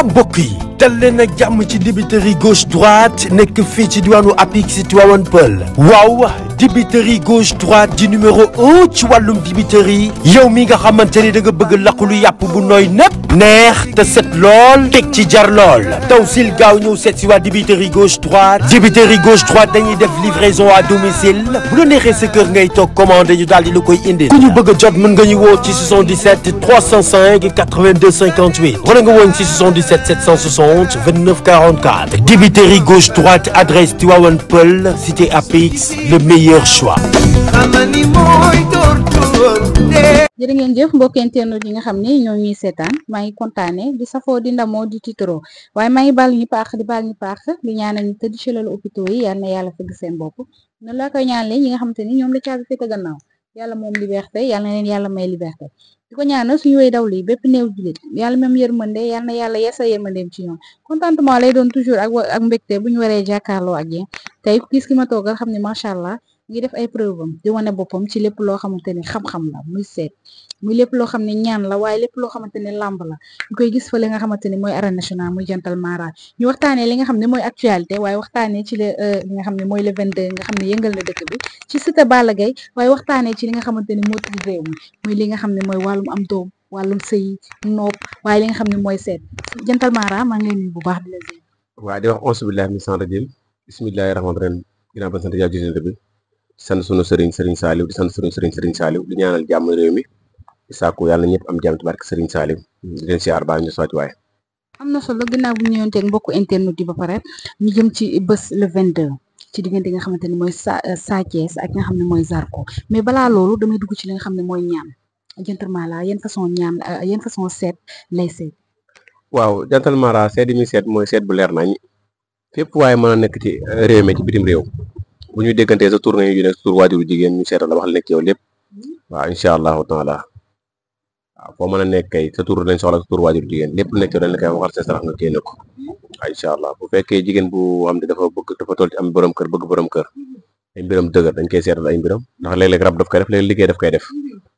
mbokk yi dal leen ak jàmm ci dibiteri gauche droite nekk fii ci diwaanu Apix Tivaouane Peulh waaw dibiteri gauche droite di numéro 1 ci wàllum dibiteri yow mi nga xamante ni da nga bëgg lakulu yàpp bu nooy nepp neex te set lool teg ci jar lool taw sil gaaw ñëw seet si waa dibiteri gauche droite dañuy def livraison à domicile bu la neexee sa kër ngay toog commandé ñu daal di la koy indil ku ñu bëgg a jot mën nga ñu woo ci 77 305 82 58 wala nga woon ci 77 760 29 44 dibiteri gauche droite adresse Tivaouane Peulh cité Apix le meilleur choix. jërë ngeen jëf mbokk internet yi nga xam ne ñoo ñuy seetaan maa ngi kontaane di safoo di ndamoo di tiitaro waaye maa ngi baal ñu paax di ñaanal ñu tëdd ci lalu hôpitaux yi yal na yàlla fëgg seen bopp noonu laa koy ñaanale ñi nga xamante ni ñoom la caabi fekk gannaaw yàlla moom liberté yal na leen yàlla may liberté di ko ñaanal suñu way daw lii bépp néew julit yàlla même yërmande yal na yàlla yeesa yërmandeem ci ñoom contentement lay doon toujours ak mbégte bu ñu waree jàkkaarloo ak yéen tey gis ki ma toogal xam ne macha allah ngi def ay preuve am di wane boppam ci lépp loo xamante ni xam-xam la muy seet muy lépp loo xam ne ñaan la waaye lépp loo xamante ne làmb la ñu koy gis fa li nga xamante ni mooy arène nationale muy jantal mara ñu waxtaanee li nga xam ne mooy actualité waaye waxtaanee ci li nga xam ne mooy le 22 nga xam ne yëngal na dëkk bi ci Siteu Balla Gaye waaye waxtaanee ci li nga xamante ni moo tudd réew mi muy li nga xam ne mooy wàllum am doom wàllum sëy nopp waaye li nga xam ne mooy seet jantal mara maa ngi leen nuyu bu baax di la ziar. waaw di wax auzu billahi mina shaytaani rajiim bismillahi rahmaani rahiim ginnaaw ba sant yàlla jënd bi sant sunu Serigne Saliou di sant sunu Serigne Saliou di ñaanal jàmm réew mi di sàkku yàlla ñëpp am jàmm ci barke Serigne Saliou di leen siyaar baa ñu sooti waaye. am na solo ginnaaw bu ñu ñëwanteeg mbokku internet yi ba pare ñu jëm ci bés le 22 ci diggante nga xamante ni mooy Sa Thiès ak nga xam ne mooy Zarko mais balaa loolu damay dugg ci li nga xam ne mooy ñaan jantal mara yan façon ñaan yan façon seet lay seet. waaw jantal mara seet yi muy seet mooy seet bu leer nañ fépp waaye mën a nekk ci réew mi ci bitim réew. bu ñu déggantee sa tur nga ñu nekk sa tur waajuru jigéen ñu seetal la wax la nekk yow lépp waaw incha allahu taala waaw foo mën a nekk kay sa tur dañ soxla sa tur waajuru jigéen lépp lu nekk yow dañ la koy waxal sa sarax nga génne ko waaw incha allah bu fekkee jigéen bu am te dafa toll ci am borom kër bëgg borom kër ay mbiram dëgër dañ koy seetal ay mbiram ndax léeg-léeg rab daf koy def léeg liggéey daf koy def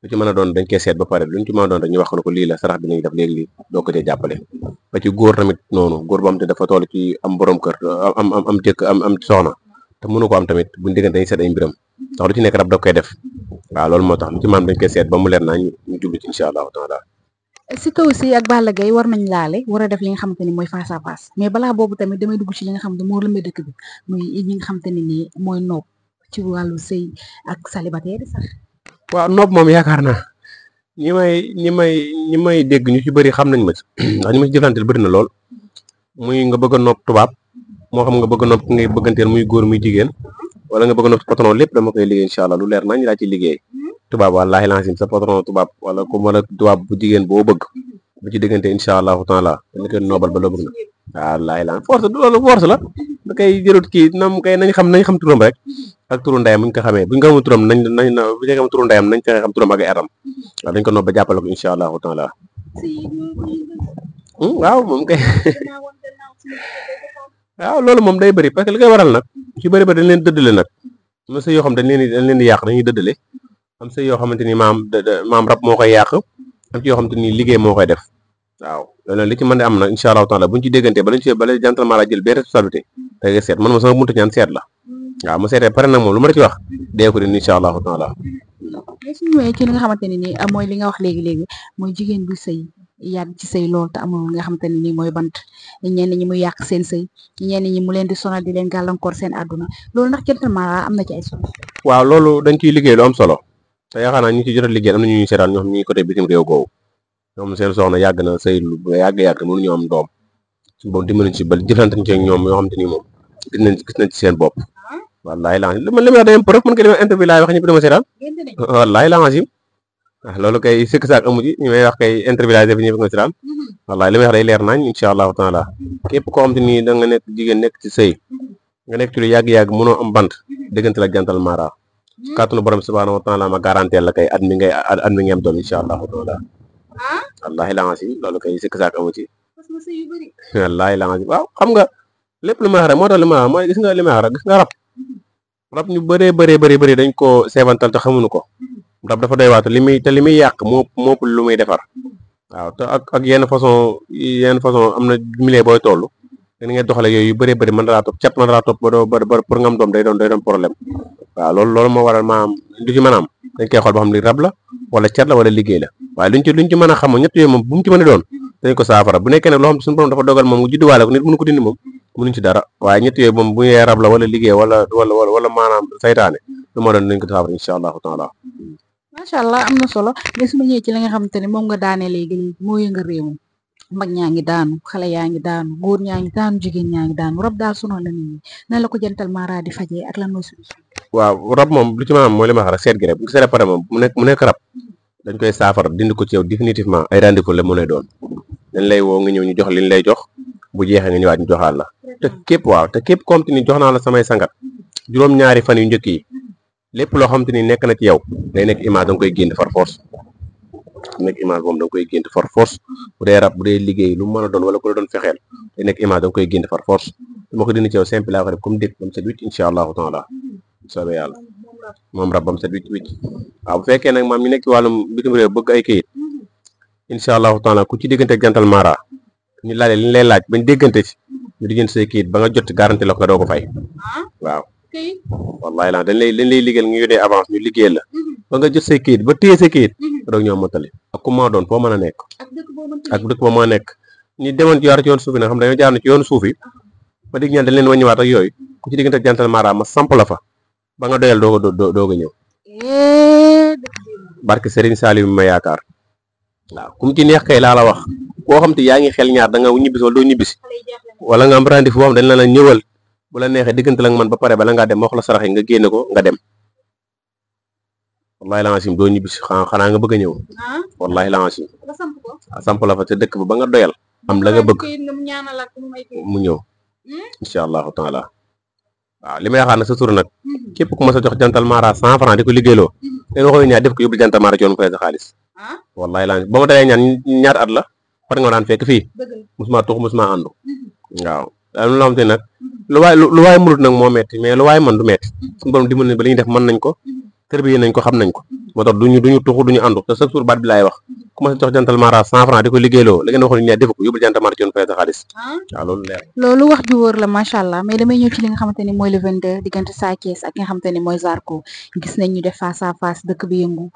lu ci mën a doon dañ koy seet ba pare luñ ci mën a doon rek ñu wax ko lii la sarax bi nañ def léegi lii doo ko cee jàppale ba ci góor tamit noonu góor bu am te dafa toll ci am borom kër am jëkk am soxna te mënu ko am tamit buñu diggante dañuy seet ay mbiram ndax lu ci nekk rab da koy def waaw loolu moo tax lu ci maam dañ koy seet ba mu leer naa ñu jublu ci incha allahu taala. Siteu aussi ak Balla Gaye war nañ laale war a def li nga xamante ni mooy face à face mais balaa boobu tamit damay dugg ci li nga xam ne moo lëmbee dëkk bi muy ñi nga xamante ne nii mooy noob ci wàllu sëy ak célibataire sax. waaw noob moom yaakaar naa ñi may dégg ñu ci bëri xam nañ ma ci ndax ñi ma ci jëflanteel bëri na lool muy nga bëgg a noob tubaab moo xam nga bëgg nopp ngay bëgganteel muy góor muy jigéen wala nga bëgg nopp patron lépp dama koy liggéey incha allah lu leer nañ laa ci liggéey tubaab wallaahi lancim sa patron tubaab wala tubaab bu jigéen boo bëgg bu ci diggante incha allahu taala dañ koy noobal ba loo bëgg na wallaahi lan force loolu force la da koy jërut kii nam kay nañ xam turam rek ak turu ndeyam buñ ko xamee buñ ko xamul turam nañ bu ñu xam turu ndeyam nañ fexe xam turam ak ay atam waaw dañ ko noob ba jàppale ko incha allahu taala waaw moom kay waaw loolu moom day bëri parce que li koy waral nag ci bëri dañ leen dëddale nag am sëy yoo xam dañ leen di yàq dañuy dëddale am sëy yoo xamante ni maam rab moo koy yàq am ci yoo xamante ni liggéey moo koy def waaw loolu li ci mën a am nag incha allahu taala buñ ci déggantee bala jantal mara jël benn responsabilité da ngay seet man ma sama buntu ñaan seet la waaw ma seetee pare nag moom lu ma la ci wax dee ko din incha allahu taala. mais suñu ñëwee ci li nga xamante ne nii mooy li nga wax léegi mooy jigéen bu sëy yàgg ci sëy lool te amul nga xamante ne nii mooy bant ñenn ñi mu yàq seen sëy ñenn ñi mu leen di sonal di leen gàllankoor seen àdduna loolu ndax jantal mara am na ci ay solo. waaw loolu dañ ciy liggéey lu am solo te yaakaar naa ñu ci jot a liggéey am na ñu seetaan ñoo xam ñu ngi côté bitim réew googu ñoom seen soxna yàgg na sëy lu yàgg mënuñu am doom suñu boobu dimbali ci ba jëflante ci ñoom yoo xam te ni moom gis nañ ci seen bopp wallaahi la li ma wax day am preuve mën nga demee interview laay wax ñëpp dama seetaan wallaahi la ngaasim loolu kay sëkk saak amu ci ñu may wax kay interview laay def ñëpp nga seetaan wallaahi li may wax day leer nañ incha allahu taala képp koo xam te ni da nga nekk jigéen nekk ci sëy nga nekk ci lu yàgg mënoo am bant déggante la jantal mara kàttanu borom subhanahu wa taala ma garanteel la kay at mi ngay am doom incha allahu taala wallaahi la ngaasim loolu kay sëkk saak amu ci wallaahi la ngaasim waaw xam nga lépp lu may wax rek moo tax li ma wax mooy gis nga li may wax rek gis nga rab ñu bëree dañ ko seebantal te xamuñu ko rab dafa doy waatu li muy yàq moo lu muy defar waaw te ak yenn façon am na milieu booy toll da ngay doxale yooyu yu bëree bëri mën na laa topp cat mën na laa topp ba pour nga am doom day doon problème waaw loolu moo waral maanaam du ci mën a am dañ koy xool ba xam li rab la wala cat la wala liggéey la waaye luñ ci mën a xam ñett yooyu moom bu mu ci mën a doon dañ ko saafara bu nekkee nag loo xam suñu borom dafa dogal moom mu judduwaale ko nit mënu ko dindi moom mënuñ ci dara waaye ñett yooyu moom bu ñëwee rab la wala liggéey wala maanaam saytaane lu ma doon dañ ko saafara incha allahu taala. macha allah am na solo mais su ma ñëwee ci li nga xamante ne moom nga daane léegi moo yëngal réew mi mag ñaa ngi daanu xale yaa ngi daanu góor ñaa ngi daanu jigéen ñaa ngi daanu rab daal sonal na nit ñi nan la ko Jantal Mara di fajee ak lan mooy solution. waaw rab moom lu ci maanaam mooy li ma wax rek seet gi rek bu gisee pare moom mu nekk rab dañ koy saafara dindi ko ci yow définitivement ay rendez-vous la mu lay doon dañ lay woo nga ñëw ñu jox liñ lay jox bu jeexee nga ñëwaat ñu joxaat la te képp comme te ni jox naa la samay sangat juróom-ñaari fan yu njëkk yi lépp loo xam te ni nekk na ci yow day nekk image da nga koy génn far force nekk image moom da nga koy génn far force bu dee rab bu dee liggéey lu mu mën a doon wala ku la doon fexeel day nekk image da nga koy génn far force su ma ko dindi ci yow simple laa ko def comme dégg bam set wicc incha allahu taala soobee yàlla moom rab bam set wicc waaw bu fekkee nag maam ñu nekk ci wàllum bitim réew bëgg ay kayit incha allahu taala ku ci diggante ak Jantal Mara ñu laalee li ñu lay laaj bañ déggante ci ñu di jënd say kayit ba nga jot garanti la ko nga doo ko fay waaw wallahi la dañ lay liggéeyal nga yónnee avance ñu liggéeyal la ba nga jot say kayit ba téye say kayit doog ñoo mottali ak ku ma doon foo mën a nekk ak dëkk boo mën a nekk ñi demoon ci yoon suuf yi nag xam dañoo jaar ci yoonu suuf yi ba dig ñaan dañ leen wàññiwaat ak yooyu ku ci diggante ak Jantal Mara ma samp la fa ba nga doyal doog a ñëw barke Serigne Saliou mi ma yaakaar waaw kum ci neex kay laa la wax koo xam te yaa ngi xel ñaar da nga ñibbisi wala doo ñibbisi wala nga am rendez-vous boo xam dañ la ñëwal bu la neexee diggante la man ba pare bala ngaa dem ma wax la sarax yi nga génne ko nga dem wallahi lancim doo ñibbisi xanaa nga bëgg a ñëw wallahi lancim samp la fa te dëkk ba nga doyal am la nga bëgg mu ñëw incha allahu taala waaw li may waxaat nag sa tur nag képp ku ma sa jox Jantal Mara 100 francs di ko liggéeyloo leen waxoo ñaar def ko yóbbu Jantal Mara ci yoon fay sa xaalis wallahi lancim ba ma dalee ñaar at la far nga daan fekk fii musuma tux musuma àndu waaw daal loo xam te nag lu waay mënut nag moo metti mais lu waay mën du metti suñu borom dimbali ne ba li ñuy def mën nañ ko tërbiye nañ ko xam nañ ko moo tax duñu tuxu duñu àndu te chaque jour baat bi laay wax ku ma jox Jantal Mara 100 francs di ko liggéeyloo la ngeen waxoon ne def ko yóbbul Jantal Mara ci yoon fay sa xaalis waaw loolu leer loolu wax ju wóor la macha allah mais damay ñëw ci li nga xamante ni mooy le 22 diggante Sa Thiès ak nga xamante ni mooy Zarko gis nañ ñu def face à face dëkk bi yëngu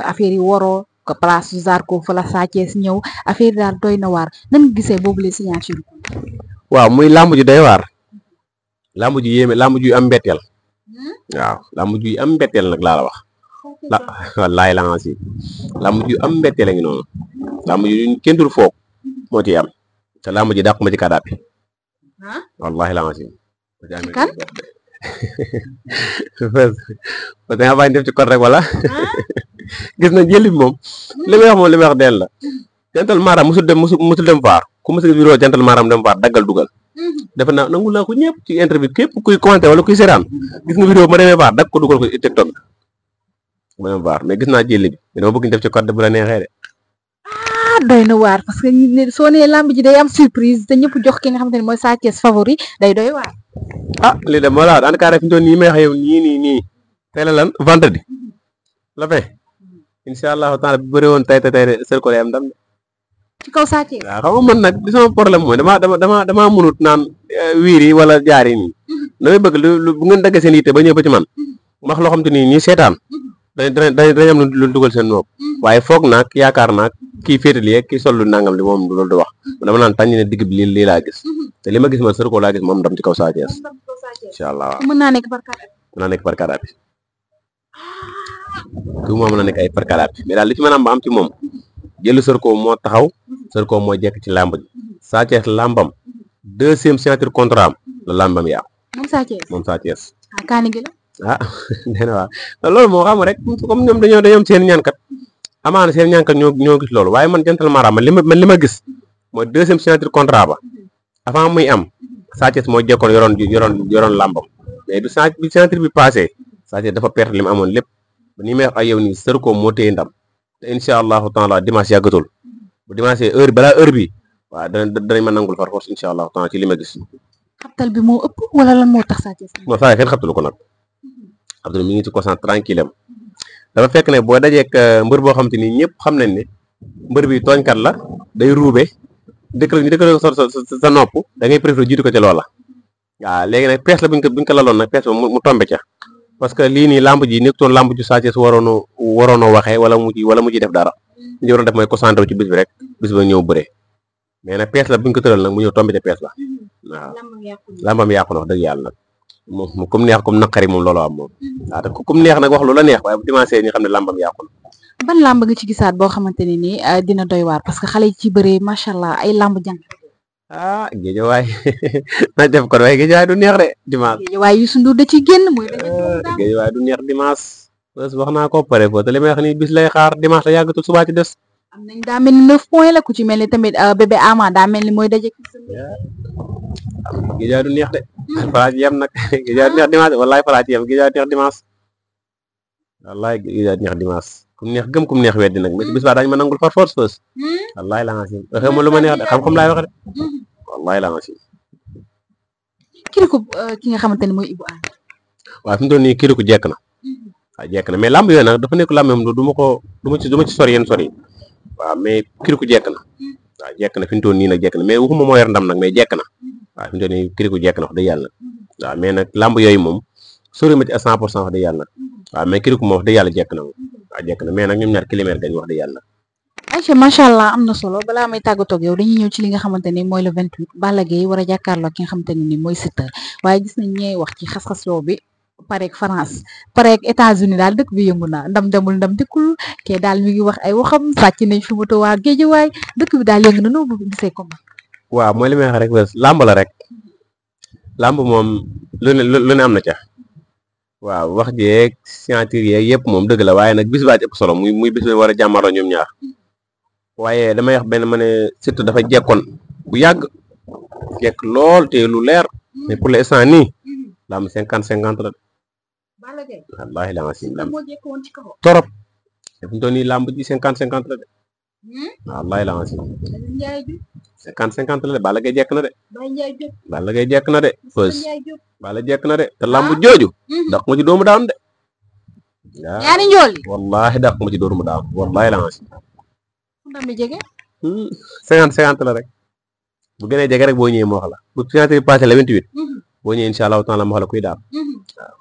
affaire yi waroo ko place Zarko fa la Sa Thiès ñëw affaire yi daal doy na waar nan nga gisee boobu les signature waaw muy làmb ji day waar làmb ji yéeme làmb ji am mbetteel waaw làmb ji am mbetteel nag laa la wax wallaay la nga si làmb ji am mbetteel a ngi noonu làmb ji kenn dul foog moo ciy am te làmb ji dàq ma ci kàddaa bi wallahi la nga si kan parce que nga bañ def ci kon rek wala gis na jëli bi moom li may wax deen la Jantal Mara musul dem vaar ku musul vidéo Jantal Mara dem vaar daggal dugal defe naa nangu naa ko ñëpp ci interview képp kuy commenté wala kuy seetaan gis nga vidéo ma demee vaar dag ko dugal ko TikTok ma dem vaar mais gis naa jëli bi dama bëgg ñu def ci code bu la neexee de doy na waar parce que soo nee lamb ji day am surprise te ñëpp jox ki nga xamante ne mooy Sa Thiès favori day doy waar lii de moo la en tout cas rek fi ñu doon nii may wax yow nii tey la lan vendredi la fe incha allahu taala bu bëri woon tey de Zarko day am ndam ci kaw Sa Thiès waaw xam nga man nag li sama problème mooy dama mënut naan wiiri wala jaari nii damay bëgg lu bu ngeen daggee seen yitte ba ñëw ba ci man wax loo xam te ni ñi seetaan dañ am lu dugal seen nopp waaye foog naag yaakaar naag kii féetali yeeg kii sol lu nangam li moom loolu du wax dama naan tànn ne digg bi lii laa gis te li ma gis man Zarko laa gis moom ndam ci kaw Sa Thiès incha allah waaw mën naa nekk par kàddaa bi tout moom mën na nekk ay par kàddaa bi mais daal li ci mën a am ba am ci moom jëlu Zarko moo taxaw Zarko moo jekk ci làmb ji Sa Thiès làmbam 2e signature contrat am la làmbam yaa moom Sa Thiès kaani gi la nee na waaw loolu moo xam rek comme ñoom dañoo am seen ñaankat amaana seen ñaankat ñoo gis loolu waaye man Jantal Mara man li ma gis mooy 2e signature contrat ba avant muy am Sa Thiès moo jekkoon yoroon làmbam mais bi signature bi passé Sa Thiès dafa perte li mu amoon lépp ba ni may wax ak yow nii Zarko moo téye ndam te incha allahu taala dimanche yàggatul bu dimanche balaa heure bi waaw danañ ma nangul far force incha allahu taala ci li ma gis. xabtal bi moo ëpp wala lan moo tax Sa Thiès. non saa yi kenn xabtalu ko nag xabtalu mi ngi ci constant tranquille am dafa fekk ne boo dajeek mbër boo xam te ni ñëpp xam nañ ne mbër bi tooñkat la day ruube ñu dëkkal sa nopp da ngay préféré jiitu ko ca loola waaw léegi nag pees la buñ ko laloon nag pees ba mu tombe ca parce que lii nii lamb ji nekkutoon lamb ju Sa Thiès waroonoo waxee wala mu ci def dara li waroon def mooy concentré ci bis bi rek bis ba ñëw bëre mais nag pees la buñ ko tëral nag mu ñëw tombe ca pees ba waaw lambam yàqu na wax dëgg yàlla nag moom comme neex comme naqari moom loolu am moom waaw te comme neex nag wax lu la neex waaye bu dimanche ñu xam ne lambam yàqu na. ban lamb nga ci gisaat boo xamante ne nii dina doy waar parce que xale yi ci bëree macha allah ay lamb jàng. géejawaay na def ko waaye géejawaay du neex de dimanche. géejawaay Youssou Ndour da ciy génn muy géejawaay du neex dimanche. wax naa ko pare foofu te li may wax nii bis lay xaar dimanche la yàggatul subaa ci des. am nañ daa mel ni 9 points la ku ci mel ni tamit bébé Ama daa mel ni mooy daje. géejawaay du neex de. falaa ci yem nag géejawaay du neex dimanche wallaay falaa ci yem géejawaay neex dimanche. wallaay géejawaay neex dimanche. kum neex gëm kum neex weddi nag mais bis baa daañu ma nangul par force fës. wallaay la nga si waxee ma lu ma neex de xam-xam laay wax de. wallaay la nga si. kiriku ki nga xamante ne mooy Ibou Ane. waaw fi mu toll nii kiriku jekk na. waaw jekk na mais lamb yooyu nag dafa nekk lamb moom du ma ci sori yenn sori waaw mais kiriku jekk na waaw jekk na fi mu toll nii nag jekk na mais waxuma moo yor ndam nag mais jekk na waaw fi mu toll nii kiriku jekk na wax dëgg yàlla waaw mais nag lamb yooyu moom sori ma ci à 100% wax dëgg yàlla nag waaw mais kiriku moom wax dëgg yàlla jekk na moom waaw jekk na mais nag ñoom ñaar kilomètre gañ wax dëgg yàlla. Aïcha macha allah am na solo balaa may tàggatoo ak yow dañuy ñëw ci li nga xamante ne mooy le 28 Balla Gaye war a jàkkaarloo ki nga xamante ne ni mooy Siteu waaye gis nañ ñee wax ci xas-xasloo bi pareeg France pareeg États-Unis daal dëkk bi yëngu na ndam demul ndam dikkul kee daal mi ngi wax ay waxam sàcc nañ fi mu waa Géejawaay dëkk bi daal yëngu na noo bëgg gisee combat. waaw mooy li may wax rek làmb la rek làmb moom lu ne am na ca waaw wax jeeg scientifique yeeg yëpp moom dëgg la waaye nag bis baa ci ëpp solo muy bis bi war a jàmmarloo ñoom ñaar waaye damay wax benn ma ne surtout dafa jekkoon bu yàgg jekk lool te lu leer mais pour l'instant nii làmb 50-50 la. wallaahi la nga si làmb torop te fu mu toll nii làmb ji 50-50 la de wallaahi la nga si 50-50 la de Balla Gaye jekk na de. Balla Gaye jekk na de fës Balla jekk na de te làmb jooju daq ma ci doomu daan de. ñaari njool yi wallaahi daq ma ci doomu daan wallaahi la nga si. ndam bi jege. 50-50 la rek bu gënee jege rek boo ñëwee moo wax la bu 50 passé la 28. boo ñëwee incha allahu taala ma wax la kuy daal. waaw.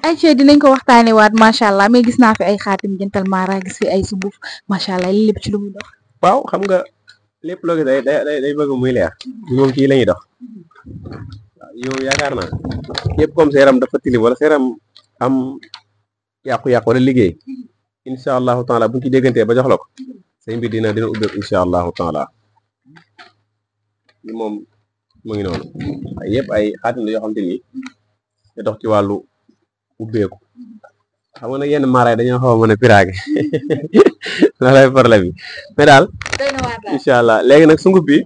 Aïcha dinañ ko waxtaanee waat macha allah mais gis naa fi ay xaatim jëntal maara gis fi ay sunguf macha allah lépp ci lu muy dox. waaw xam nga lépp loo gis day bëgg muy leer moom ci la ñuy dox waaw yow yaakaar naa yëpp comme sa yaram dafa tilim wala sa yaram am yàqu-yàqu wala liggéey incha allahu taala buñ ci déggantee ba jox la ko say mbir dina ubbeeku incha allahu taala li moom mu ngi noonu ay yëpp ay xaatim la yoo xam te ni da dox ci wàllu ubbeeku xam nga nag yenn maaraay dañoo xaw a mën a piraage la lay problème yi mais daal incha allah léegi nag sunguf bi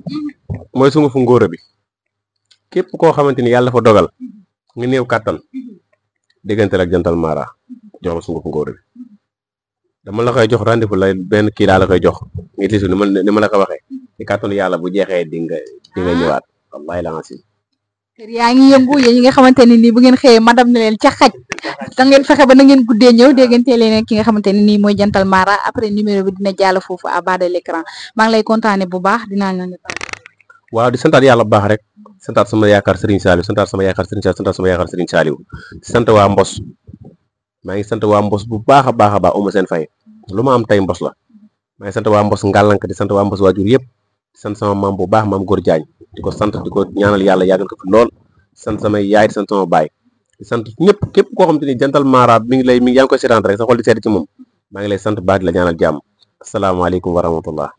mooy sungufu ngóora bi képp koo xamante ni yàlla dafa dogal nga néew kàttan diggante ak jantal maara jox la sungufu ngóora bi dama la koy jox rendez-vous la benn kii daa la koy jox ngi tisu ni ma la ko waxee ci kàttanu yàlla bu jeexee di nga ñëwaat wallahi la nga si kër yaa ngi yëngu yéen ñi nga xamante ne nii bu ngeen xëyee madame ne leen ca xaj da ngeen fexe ba na ngeen guddee ñëw déggante leen ki nga xamante ne nii mooy jantal Mara après numéro bi dina jàll foofu à bas de l'écran maa ngi lay kontaane bu baax dinaa la nga waaw di santaat yàlla bu baax rek santaat sama yaakaar Serigne Saliou santaat sama yaakaar Serigne Saliou santaat sama yaakaar Serigne Saliou di sant waa Mbos maa ngi sant waa Mbos bu baax a baax uma seen fay lu ma am tey Mbos la maa ngi sant waa Mbos Ngalank di sant waa Mbos waajur yëpp di sant sama maam bu baax maam Góor Jaañ di ko sant di ko ñaanal yàlla yàggal ko fi lool di sant samay yaay di sant sama baay di sant ñëpp képp koo xam te ni jantal Mara mi ngi yaa ngi koy seetaan rek sa xol di seet ci moom maa ngi lay sant baax di la ñaanal jàmm asalaamaaleykum wa rahmatullah